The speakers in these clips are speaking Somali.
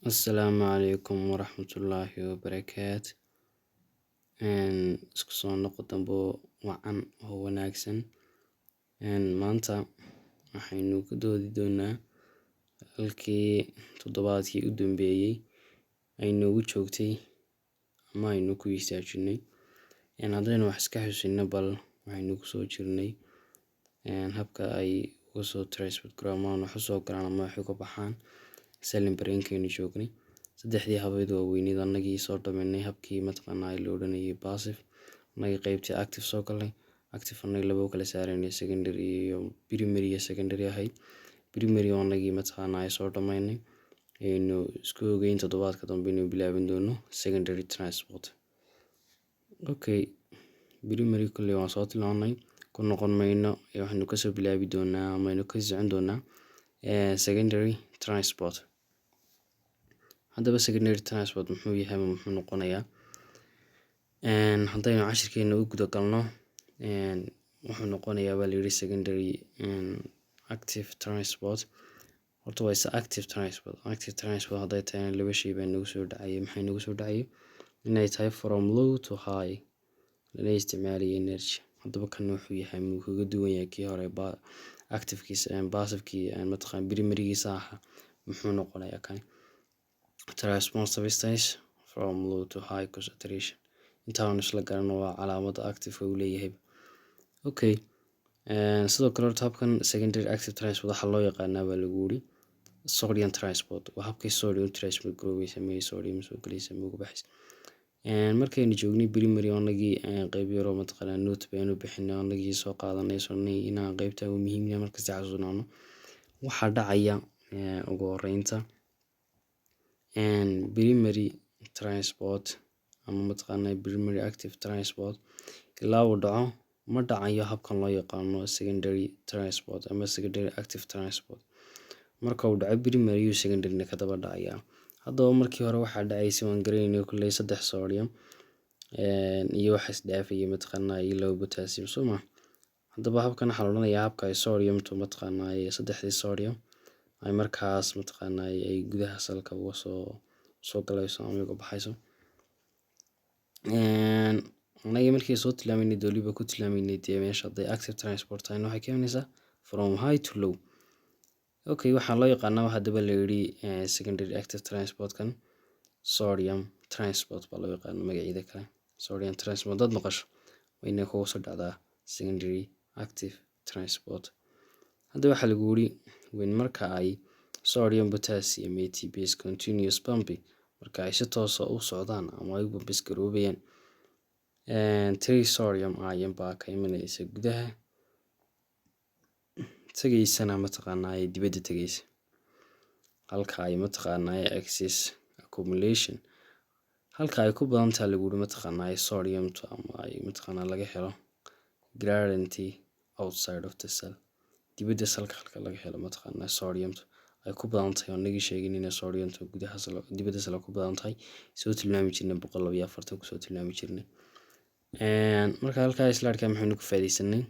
Asalaamu calaykum waraxmatullaahi wabarakaatu. Isku soo noqo dambo wacan oo wanaagsan. Maanta waxaynu ku doodi doonaa halkii toddobaadkii u dambeeyey ay noogu joogtay ama aynu ku istaajinay. Haddaynu wax iska xusino, bal waxaynu kusoo jirnay habka ay uga soo transport garoobaan, wax usoo galaan ama wax uga baxaan cell membrane-kaynu joognay. Saddexdii habeed waaweyneed annagii soo dhameynay, habkii mataqaanaa la odhanayay passive, annagii qaybtii active soo galnay. Active annagii laba u kala saaraynay, secondary iyo primary iyo secondary ahayd. Primary oo annagii mataqaanaa soo dhameynay, aynu isku ogeyn toddobaadka dambe inuu bilaabin doono secondary transport. Okay, primary kulley waan soo tilmaamnay, ku noqon mayno. Waxaynu kasoo bilaabi doonaa ama aynu ka socon doonaa secondary transport. Haddaba secondary transport muxuu yahay ama muxuu noqonayaa? Haddaynu cashirkeena u guda galno, wuxuu noqonayaa baa layidhi secondary active transport. Horta waa is active transport. Active transport hadday tahayna, laba shay baa nagu soo dhacayay. Maxay nagu soo dhacayay? Inay tahay from low to high, lana isticmaalayo energy. Haddaba kan wuxuu yahay, muu kaga duwan yahay kii hore activekiisa, passivekii, mataqaan primarygiisa ahaa? Muxuu noqonayaa kan? Transport substance from low to high concentration, intaanu isla garano, waa calaamada active uu leeyahay. Okay, sidoo kale horta habkan secondary active transport waxaa loo yaqaanaa baa lagu yiri sodium transport. Waa habkii sodium transport garoobeysa, ama sodium soo galaysa ama uga baxaysa. Markaynu joognay primary, anagii qeyb yaroo mataqaanaa note baynu bixinay, anagii soo qaadanay sonay inaan qeybta u muhiim yahay markasta xasuusnaano. Waxaa dhacaya ugu horeynta primary transport ama mataqaanaa primary active transport ilaa uu dhaco, ma dhacayo habkan loo yaqaano secondary transport ama secondary active transport. Marka uu dhaco primary, uu secondaryna ka daba dhacayaa. Haddaba markii hore waxaa dhacaysay, waan garanaynay kulley, saddex sodium iyo waxa isdhaafaya mataqaanaa iyo laba potassium, soo ma? Haddaba habkan waxaa la odhanayaa habka ay sodiumtu mataqaanaa saddexdii sodium ay markaas mataqaanaa ay gudaha cellka uga soo galayso ama uga baxayso. Anaga markii soo tilmaamaynay, doliba ku tilmaamaynay dee meesha hadday active transport tahayna, waxay keenaysaa from high to low. Okay, waxaa loo yaqaanaa haddaba la yidhi secondary active transportkan sodium transport baa loo yaqaana. Magaciida kale sodium transport dad maqasho wayna kugu soo dhacdaa secondary active transport. Hadda waxaa lagu yidhi when marka ay sodium potassium ATPase continuous pumping, marka ay si toosa u socdaan ama ay u bambis garoobayaan, three sodium ion baa ka imanaysa gudaha, tegaysana mataqaanaa dibadda tegaysa, halka ay mataqaanaa excess accumulation, halka ay ku badan tahay lagu yidhi mataqaanaa sodiumtu ama ay mataqaanaa laga helo gradient outside of the cell, dibadda cellka halka laga helo mataqaanaa sodiumtu ay ku badan tahay. Oo nagii sheegin inay sodiumtu gudaha dibadda cellka ku badan tahay, soo tilmaami jirnay, 142 kusoo tilmaami jirnay. Marka halkaa slideka maxaynu ka faa'iidaysanay?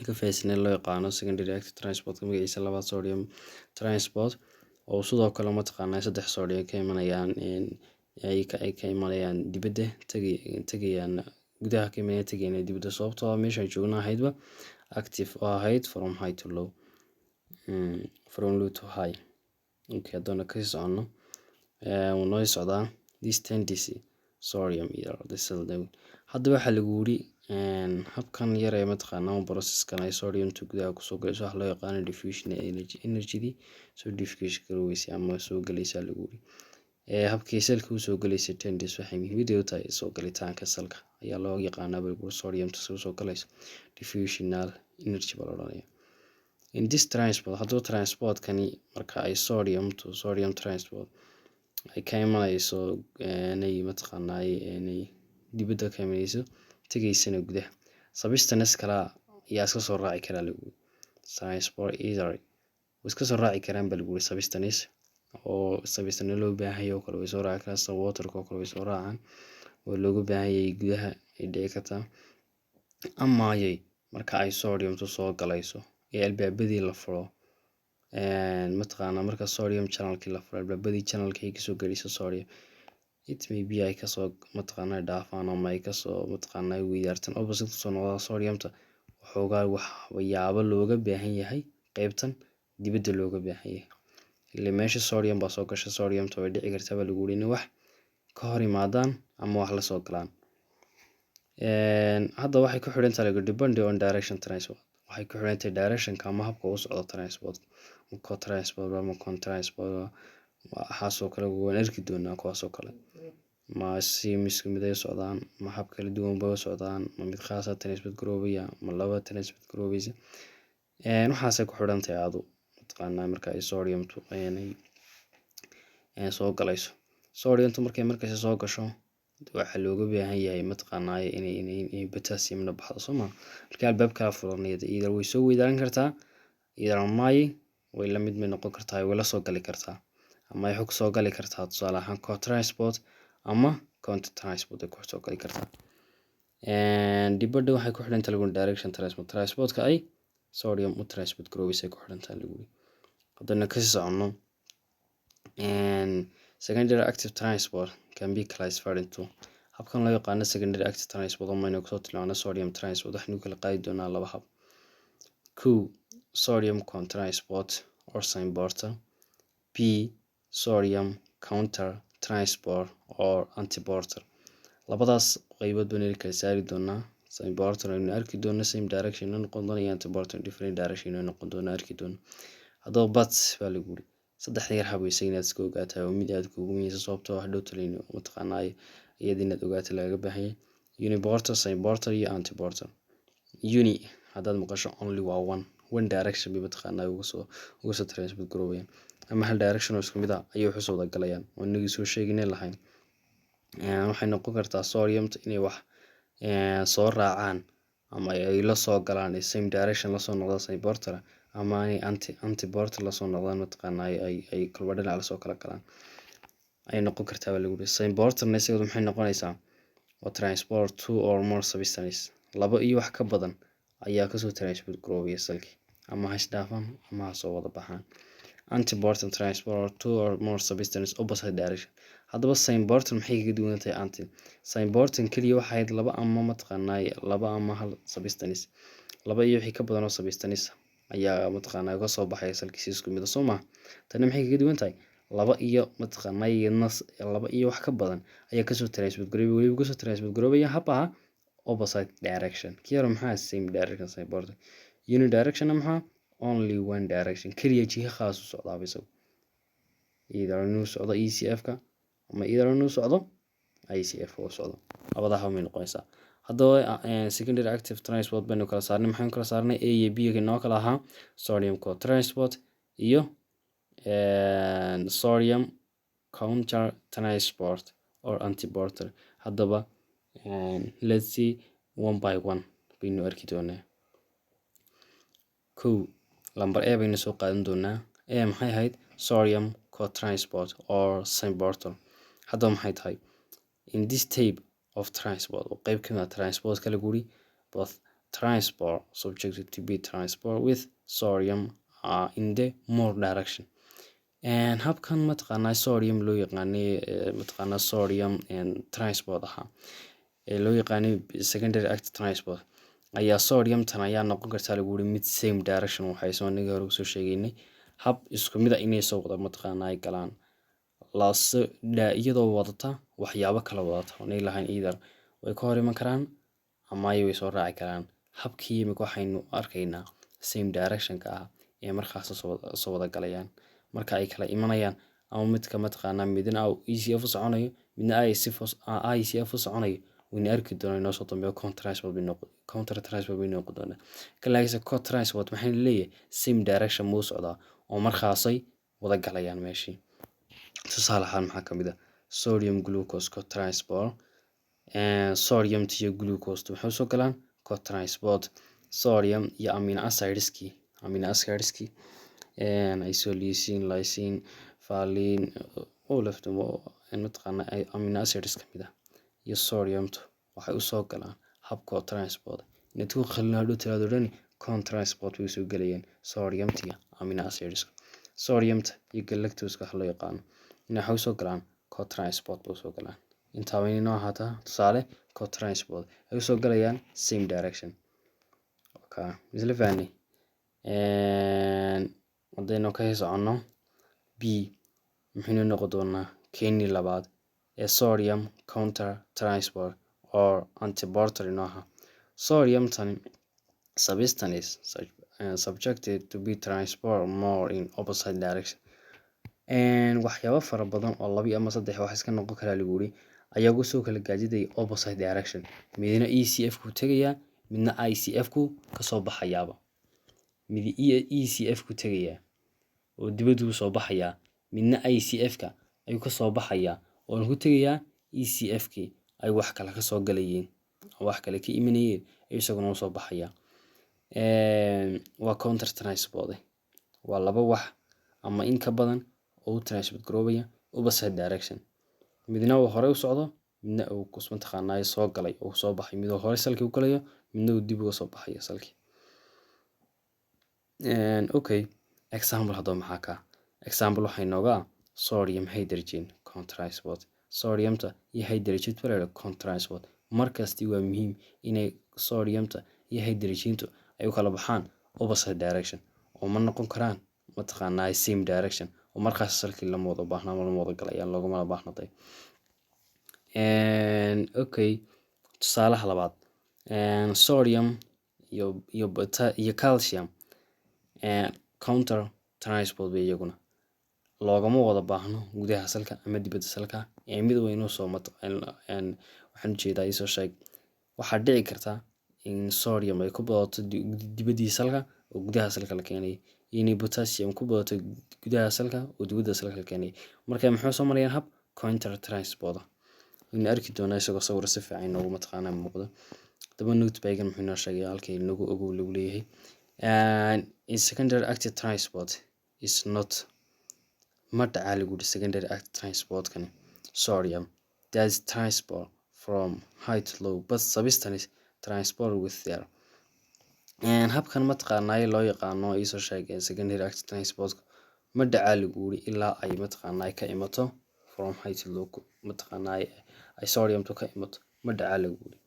Ka faa'iidaysanay loo yaqaano secondary active transportka, magaciisa labaad sodium transport, oo sidoo kale mataqaanaa saddex sodium ka imanayaan, ay ka imanayaan dibadda, tegayaan gudaha, ka imanayaan, tegayaan dibadda, sababtoo ah meeshaan joogna ahaydba active oo ahayd from high to low, from low to high. Okay, haddana kasii soconno, wuu noo socdaa. This tendency sodium iyo the cell. Hadda waxaa lagu yiri habkan yar ee mataqaanaa processkan ay sodiumta gudaha kusoo galayso waxa loo yaqaano diffusion energy. Energydii soo diffusion garoweysay ama soo galaysaa lagu yiri habkii cellka usoo galaysay tendis, waxay muhiimadeedu tahay soo galitaanka cellka ayaa loo yaqaanaa baa lagu sodiumta soo galayso diffusional energy baa la odhanaya. In this transport, hadduu transportkani marka ay sodiumtu sodium transport ay ka imanayso inay mataqaanaa inay dibadda ka imanayso, tegaysana gudaha, substance kala ayaa iska soo raaci karaa lagu transport either way iska soo raaci karaan baa lagu yiri. Substance oo substance loo baahan yahay oo kale way soo raaci karaan, sida waterka oo kale way soo raacaan oo looga baahan yahay gudaha ay dhici kartaa. Ama ayay marka ay sodiumtu soo galayso ee albaabadii la furo. Mataqaanaa, marka sodium channelkii la furo, albaabadii channelkii ay kasoo gelayso sodium, it may be ay kasoo, mataqaanaa, dhaafaan ama ay kasoo, mataqaanaa, weydaartaan, opposite kusoo noqdaan sodiumta. Waxoogaa waxyaabo looga baahan yahay qeybtan dibadda looga baahan yahay ile meesha sodium baa soo gasha. Sodiumta way dhici kartaa baa lagu yiri in wax ka hor yimaadaan ama wax la soo galaan. Hadda waxay ku xidhan tahay depend on direction transport. Waxay ku xidhan tahay directionka ama habka uu socdo transport, co transport ama con transport, waxaasoo kale waan arki doonaa. Kuwaasoo kale ma si isku mid ay socdaan, ma hab kala duwan bay u socdaan, ma mid khaasa transport garoobaya, ma laba transport garoobaysa? Waxaasay ku xidhan tahay adu, mataqaanaa, marka ay sodiumtu ay soo galayso. Sodiumtu markay markaysa soo gasho, waxaa looga baahan yahay, mataqaanaa, inay potassiumna baxdo, soo ma? Markii albaab kala furanayda, either way soo weydaaran kartaa, either may way la mid may noqon kartaa, way la soo gali kartaa, ama ay xog soo gali kartaa, tusaale ahaan co-transport ama counter transport ay ku soo gali kartaa. Dibadda waxay ku xidhan tahay lagu direction transport, transportka ay sodium u transport garoobaysa ay ku xidhan tahay lagu. Haddana kasii soconno, secondary active transport can be classified into habkan loo yaqaano secondary active transport ama aynu kusoo tilmaano sodium transport. Waxaynu kala qaadi doonaa laba hab. Kow, sodium transport or symporter. B, sodium counter transport or antiporter. Labadaas qaybood baynu kala saari doonaa. Symporter aynu arki doono, same direction inoo noqon doona, iyo antiporter, different direction inoo noqon doona, arki doono. Haddaba but baa lagu yiri saddexda yar hab isaga inaad iska ogaataa oo mid aad kuugu muhiimsan, sababtoo ah hadhow talin, mataqaanaa, iyada inaad ogaato lagaga baahan yahay: uniporter, symporter iyo antiporter. Uni haddaad maqasho, only waa one direction bay, mataqaanaa, uga soo transport garoobayaan, ama hal direction oo isku mid ah ayay wax usoo wada galayaan, oo inagii soo sheeginay lahayn. Waxay noqon kartaa sodiumta inay wax soo raacaan ama ay la soo galaan, same direction lasoo noqdaan, symporter, ama inay antiporter lasoo noqdaan, mataqaanaa, ay kolba dhinac lasoo kala galaan ay noqon kartaa baa lagu yiri. Symporterna isagadu maxay noqonaysaa? Waa transport two or more substance, laba iyo wax ka badan ayaa kasoo transport garoobaya cellkii, ama ha isdhaafaan ama ha soo wada baxaan. Antiporter, transport two or more substance opposite direction. Haddaba symporter maxay kaga duwan tahay anti? Symporter keliya waxay ahayd laba ama, mataqaanaa, laba ama hal substance, laba iyo wixii ka badan oo substance ayaa, mataqaanaa, ka soo baxaya cellkii si isku mid ah, soo ma? Tani maxay kaga duwan tahay? Laba iyo, mataqaanaa, iyadna laba iyo wax ka badan ayaa kasoo transport garoobaya, weliba kasoo transport garoobaya hab aha opposite direction. Kii hore maxaa? Same direction, symporter. Unidirection maxaa? Only one direction, keliya jiha khaas u socdaaba isagu, either inuu socdo ECF ka ama either inuu socdo ICF u socdo, labada hab may noqonaysaa. Haddaba secondary active transport baynu kala saarnay. Maxaynu kala saarnay? A iyo B inoo kala ahaa sodium co-transport iyo sodium counter transport or antiporter. Haddaba let's see, one by one baynu arki doonaa. Kow, number A baynu soo qaadan doonaa. A maxay ahayd? Sodium co-transport or symporter. Haddaba maxay tahay? In this type of transport, oo qeyb kamid ah transportka lagu yiri, both transport subjected to be transport with sodium in the more direction. Habkan, mataqaanaa, sodium loo yaqaanay, mataqaanaa, sodium transport ahaa ee loo yaqaanay secondary active transport, ayaa sodium tan ayaa noqon kartaa lagu yiri mid same direction. Waxay soo aniga hore kusoo sheegaynay hab isku mid ah inay soo wada, mataqaanaa, ay galaan laase iyadoo wadata waxyaabo kala wadata oonay lahayn. Either way ka hor iman karaan ama ay way soo raaci karaan. Habkii imika waxaynu arkaynaa same directionka ah ee markaas soo wada galayaan. Marka ay kala imanayaan ama midka, mataqaanaa, midna ECF u soconayo, midna ICF u soconayo, wayna arki doonaa inoo soo dambeeyo. Counter transport bay noqon doonaa. Kan laakiinse co transport maxay leeyahay? Same direction muu socdaa oo markaasay wada galayaan meeshii. Tusaale ahaan maxaa kamid ah? Sodium glucose co transport. Sodium iyo glucose waxay usoo galaan co transport. Sodium iyo amino acidski, isoleucine, lysine, valine, all of them, mataqaana, amino acids kamid ah iyo sodiumtu waxay usoo galaan hab co transport. Inaad ku khalin hadhow tiraahdo dhani, con transport way soo gelayaan sodiumta iyo amino acids. Sodiumta iyo galactose waxa loo yaqaano inay waxay usoo galaan cotransport bay usoo galaan. Intaa waa inoo ahaataa tusaale cotransport ay usoo galayaan same direction. Okay, isla fahnay. Haddaynu ka soconno B, muxuu noqon doonaa keenii labaad ee sodium counter transport or antiporter inoo ahaa. Sodium tani substance subjected to be transport more in opposite direction. Waxyaabo fara badan oo laba ama saddex wax iska noqon karaa lagu yiri ayaa ugu soo kala gaajidaya opposite direction. Midna ECF ku tegayaa, midna ICF ku kasoo baxayaaba. Mid ECF ku tegayaa oo dibadda u soo baxayaa, midna ICF ka ayuu kasoo baxayaa oo ku tegayaa ECF kii ay wax kale kasoo galayeen, wax kale ka imanayeen ayuu isaguna usoo baxayaa. Waa counter transport, waa laba wax ama in ka badan oo u transport garoobaya opposite direction. Midna uu horey u socdo, midna uu mataqaanaa soo galay oo soo baxay. Mid uu horey salkii u galayo, midna uu dib uga soo baxayo salkii. Okay, example haddaba maxaa ka example waxaa inooga ah sodium hydrogen cotransport. Sodiumta iyo hydrogen baa cotransport. Markasti waa muhiim inay sodiumta iyo hydrogentu ay u kala baxaan opposite direction oo ma noqon karaan mataqaanaa same direction, oo markaas salkii lama wada baahna ama lama wada galayaan, loogama baahnaday. Okay, tusaalaha labaad, sodium iyo calcium counter transport bay iyaguna. Loogama wada baahno gudaha salka ama dibadda salka ee mid waa inuu soo, waxaan ujeedaa, isoo sheeg, waxaa dhici karta in sodium ay ku badato dibaddii salka oo gudaha salka la keenay, inay potassium ku badato gudaha salka oo dibadda salka la keenay. Marka muxuu soo marayaan? Hab counter transport waynu arki doonaa isagoo sawir si fiican inoogu mataqaanaa muuqdo. Daba note-bagan muxuu inoo sheegay halkii inagu ogow lagu leeyahay? In secondary active transport is not, ma dhacaa lagu yidhi secondary active transportkani. Sodium that transport from high to low, but substance transport with their habkan mataqaanaa loo yaqaano, iisoo sheeg, secondary active transport ma dhacaa lagu yidhi ilaa ay mataqaanaa ka imato from high to low, mataqaanaa ay sodiumtu ka imato ma dhacaa lagu yidhi.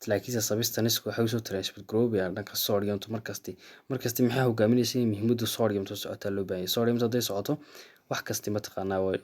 Laakiinse substance waxay usoo transport garoobayaan dhanka sodiumtu markasti. Markasti maxaa hogaaminaysa? In muhiimaddu sodiumtu socotaa loo baahan yahay. Sodiumtu hadday socoto, wax kasti mataqaanaa way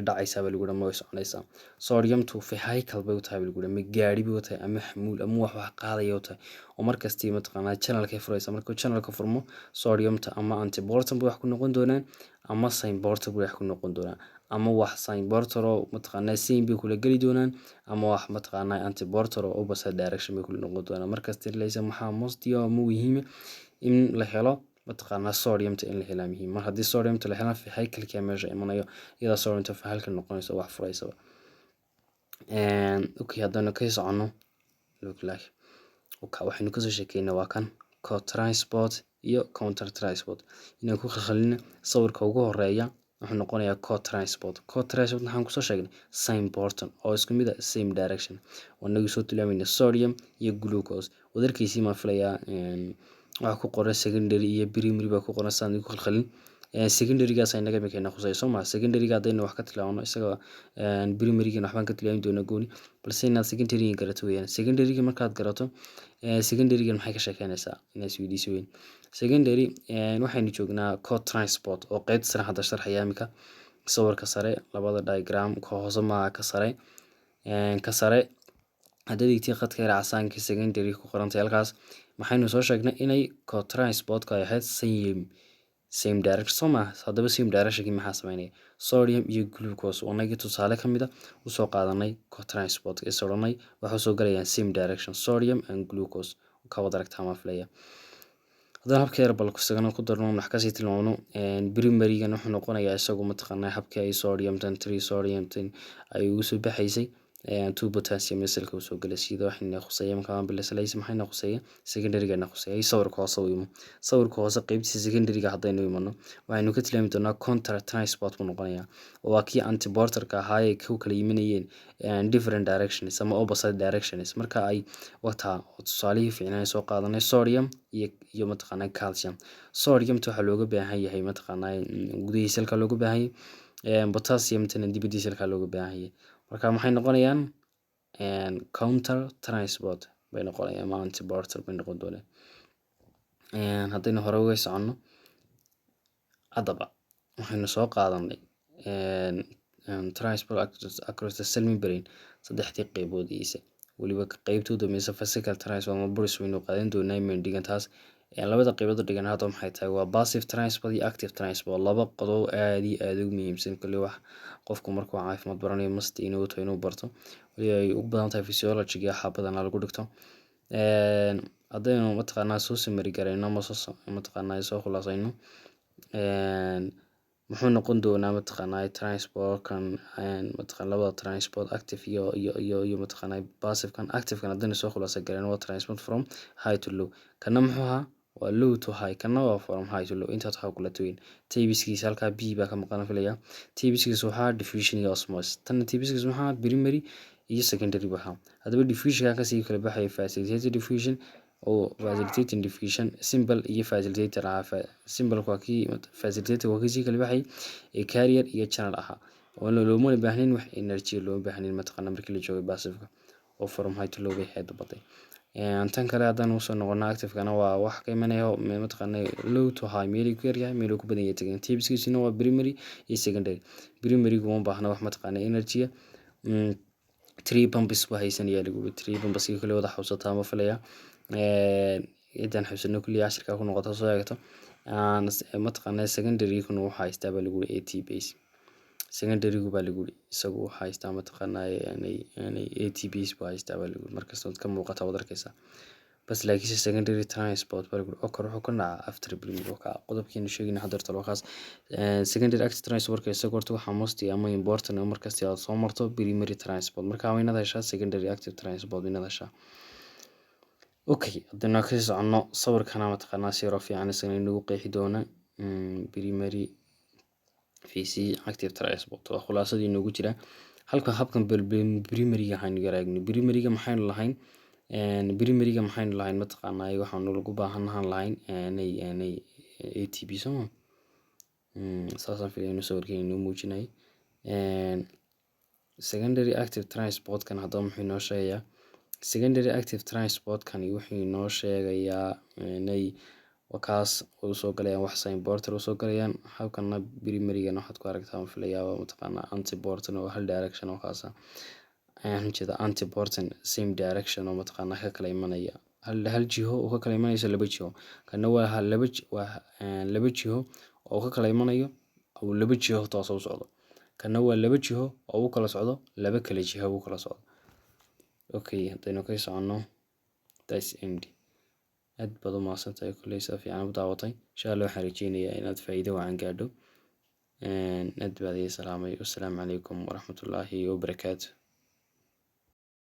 dhacaysaa baa lagu yidhi ama way soconaysaa. Sodiumtu vehicle bay u tahay baa lagu yidhi, ama gaari bay u tahay, ama xamuul ama wax qaadaya u tahay, oo markasti mataqaanaa channelkay furaysa. Markuu channelka furmo sodiumta, ama antiporter bay wax ku noqon doonaan ama symporter bay wax ku noqon doonaan, ama wax symporter oo mataqaanaa same bay kula geli doonaan, ama wax mataqaanaa antiporter oo opposite direction bay kula noqon doonaan. Markasta laysa maxaa most oo muhiim in la helo mataqaanaa sodiumta, in la helaa muhiim. Mar haddii sodiumta la helaa, vehicle meesha imanayo, iyadoo sodiumta vehicle noqonayso wax furaysaba. Okay, haddaynu ka soconno, look like waxaynu kasoo sheekeynay waa kan co-transport iyo counter transport. Inaan ku khalkhalina, sawirka ugu horeeya wuxuu noqonayaa co-transport. Co-transport waxaan kusoo sheegnay symporter oo isku mid ah, same direction. Wanagii soo tilmaamayna sodium iyo glucose wadarkiisii maan filayaa. Waxaa ku qoran secondary iyo primary baa ku qoran, saan ku khalkhalin. Secondarygaas inaga imika ina khusayso ma secondaryga haddaynu wax ka tilmaamno isaga, primarygan waxbaan ka tilmaami doonaa gooni, balse inaad secondarygan garato weeyaan. Secondaryga markaad garato, secondarygan maxay ka sheekeynaysaa inaad isweydiiso weyn. Secondary waxaynu joognaa co-transport oo qeybta sare hadda sharxaya imika. Sawirka sare, labada diagram, ka hoose maaha, ka sare. Ka sare haddaad eegtid, khadka yar casaanka secondary ku qorantay halkaas, maxaynu soo sheegnay? Inay co-transportka ay ahayd same direction, soo maaha? Haddaba same directionkii maxaa sameynaya? Sodium iyo glucose wanagii tusaale ka mid a usoo qaadanay co-transport, is odhanay waxay usoo galayaan same direction, sodium and glucose ka wad aragtaa maa filaya. Haddana habka yar bal isagana ku darno, wax kasii tilmaamno. Primarygan wuxuu noqonayaa isagu mataqaanaa habkii ay sodiumtan three sodiumtan ay ugu soo baxaysay. Two potassium cellka usoo gala sida waxayna khuseeya markaa bilasalaysa. Maxayna khuseeya? Secondaryga khuseeya. Sawirka hoose u imo, sawirka hoose qeybtiisa secondaryga haddaynu imano, waxaynu ka tilmaami doonaa counter transport buu noqonayaa, oo waa kii antiporterka ahaa ee ku kala yimanayeen different directions ama opposite directions. Marka ay wataa tusaalihii fiicnaa soo qaadanay, sodium iyo mataqaanaa calcium. Sodiumta waxaa looga baahan yahay mataqaanaa gudihii cellka looga baahan yahay, potassiumtana dibadii cellka looga baahan yahay. Marka maxay noqonayaan? Counter transport bay noqonayaan ama antiporter bay noqon doonaan. Haddaynu hore uga soconno, haddaba waxaynu soo qaadanay transport across the cell membrane, saddexdii qeyboodiisa. Weliba qeybta u dambeysa, vesicle transport ama pores, waynu qaadan doonaa main taas. Labada qeybood u dhigan hadda maxay tahay? Waa passive transport iyo active transport, laba qodob aad iyo aad ugu muhiimsan. Kulli wax qofku markuu caafimaad baranayo must inuu tahay inuu barto, weli ay ugu badan tahay physiology waxaa badanaa lagu dhigto. Haddaynu mataqaanaa soo summary garayno ama soo mataqaanaa soo khulaasayno, muxuu noqon doonaa mataqaanaa transportkan mataqaan labada transport, active iyo mataqaanaa passive-kan? Active-kan haddaynu soo khulaasa garayno, waa transport from high to low. Kana muxuu ahaa? Waa low to high. Kana waa from high to low. Intaas waxaa kula taweyn. Typeskiisa halkaa B baa ka maqan filaya. Typeskiisa waxaa diffusion iyo osmosis. Tanna typeskiisa waxaa primary iyo secondary buu ahaa. Haddaba diffusionka kasii kala baxaya facilitated diffusion oo facilitating diffusion simple iyo facilitator ahaa. Simple waa kii, facilitator waa kasii kala baxay ee carrier iyo channel ahaa, oo loomana baahnayn wax energy, looma baahnayn mataqaana markii la joogay passive-ka, oo from high to low bay ahayd baday. Tan kale haddaan usoo noqono, active-kana waa wax ka imanaya mataqaana low to high, meelay ku yaryahay, meeluu ku badan yahay tagan. Typeskiisuna waa primary iyo secondary. Primary-gu uma baahna wax mataqaana energy. Three pumps buu haysanaya lagu yiri. Three pumps kale wada xawsataa ma filaya. Ciddaan xabsano kulli cashirka ku noqoto soo eegto. Mataqaana secondary-kuna wuxuu haystaa baa lagu yiri ATPase. Secondary-gu baa lagu yiri isagu wuxuu haystaa mataqaanaa ATPase buu haystaa baa lagu yiri. Markasta ka muuqata waad arkaysaa bas. Laakiinse secondary transport baa lagu yiri occur, wuxuu ka dhacaa after primary. Ka qodobkiinu sheegayna hadda kaas secondary active transport isaga horta waxaa most ama important markasta aad soo marto primary transport, marka waa inaad heshaa secondary active transport inaad heshaa. Okay, haddana kasii soconno sawirkana mataqaanaa si yaroo fiican isagana inagu qeexi doona primary vs active transport. Waa khulaasadii inoogu jira halka habkan. Primaryga waxaynu yar eegno. Primaryga maxaynu lahayn? Primaryga maxaynu lahayn? Mataqaanaa waxaanu lagu baahanahan lahayn nay ATP, sooma? Saasaan filaya inuu sawirkan inoo muujinay. Secondary active transportkan haddaba muxuu inoo sheegayaa? Secondary active transportkani wuxuu inoo sheegayaa nay kaas usoo galayaan wax symporter usoo galayaan. Halkana primarygana waxaad ku aragtaa aan filayaa mataqaanaa antiporter oo hal direction oo kaasa ayaan ujeeda, antiporter same direction oo mataqaanaa ka kala imanaya hal jiho oo ka kala imanayso laba jiho. Kana waa laba jiho oo ka kala imanayo oo laba jiho toos u socdo. Kana waa laba jiho oo u kala socdo laba kala jiho u kala socdo. Okay, haddaynu ka soconno, that's end. Aad baad u mahadsantahay kulley sida fiican u daawatay. Insha Allah waxaan rajeynayaa inaad faa'iido wacan gaadho. Aad baad ii salaamay. Wassalaamu calaykum waraxmatullaahi wabarakaatu.